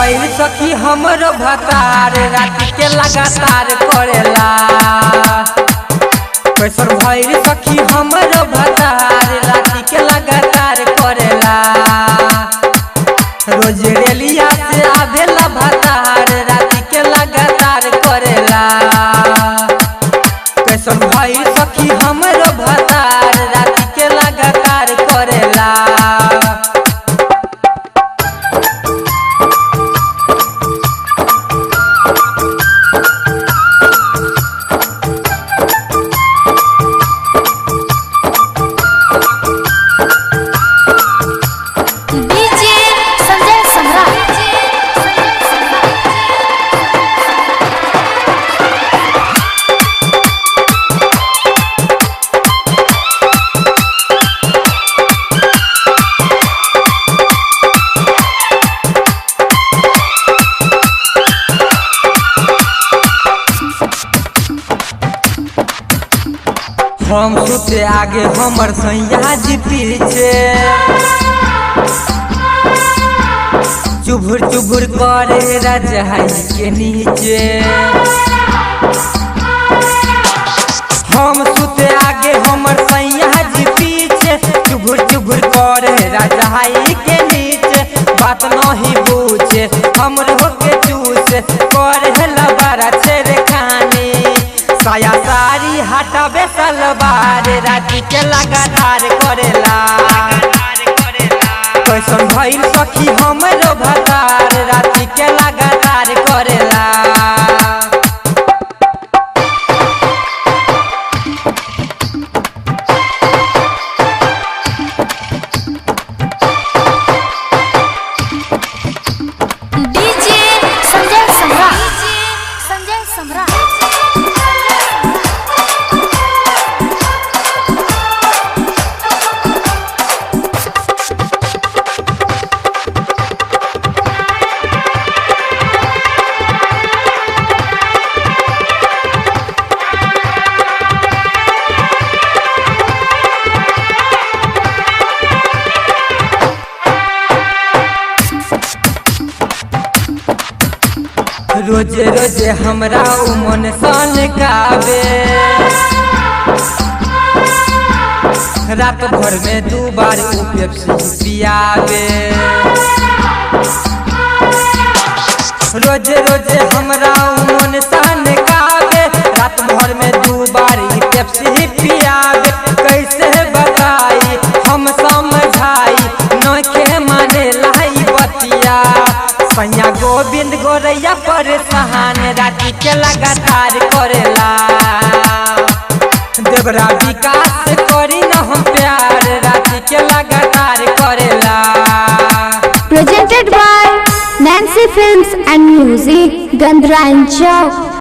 भइल सखी हमरो भतार रात के लगातार करेला। कैसन भइल सखी हमरो भतार रात के लगातार करेला। रोज रेलिया से आवेला भतार रात के लगातार करेला। कैसन भइल सखी हमरो भतार रात के लगातार करेला। डीजे संजय सम्राट। हम सुते आगे हमर सैया जी पीछे, चुभुर चुभुर करे रजाई के नीचे। हम सुते आगे हमर सैया जी पीछे, चुभुर चुभुर करे रजाई के नीचे। बात नहीं पूछे हमर होके चूसे, करे लबारा छेड़ खाने। साया सारी हटावे सलवार रात के लगातार करेला। कैसन भइल सखी हमरो भतार रात के लगातार करेला। डीजे संजय सम्राट। संजय सम्राट। रोजे रोजे हमरा उ मन सन कावे, रात भर में दू बार उ पेप्सी पियावे। रोजे रोजे हमरा उ मन सन कावे, रात भर में दू बार इ पेप्सी पियावे। कैसे बताई हम समझाई नखे माने लाई बतिया। सैया गोविंद गोरैया पर सहान रात के लगातार करेला। देवरा विकास करी न हम प्यार रात के लगातार करेला। Presented by Nancy Films and Music, Gandrancho.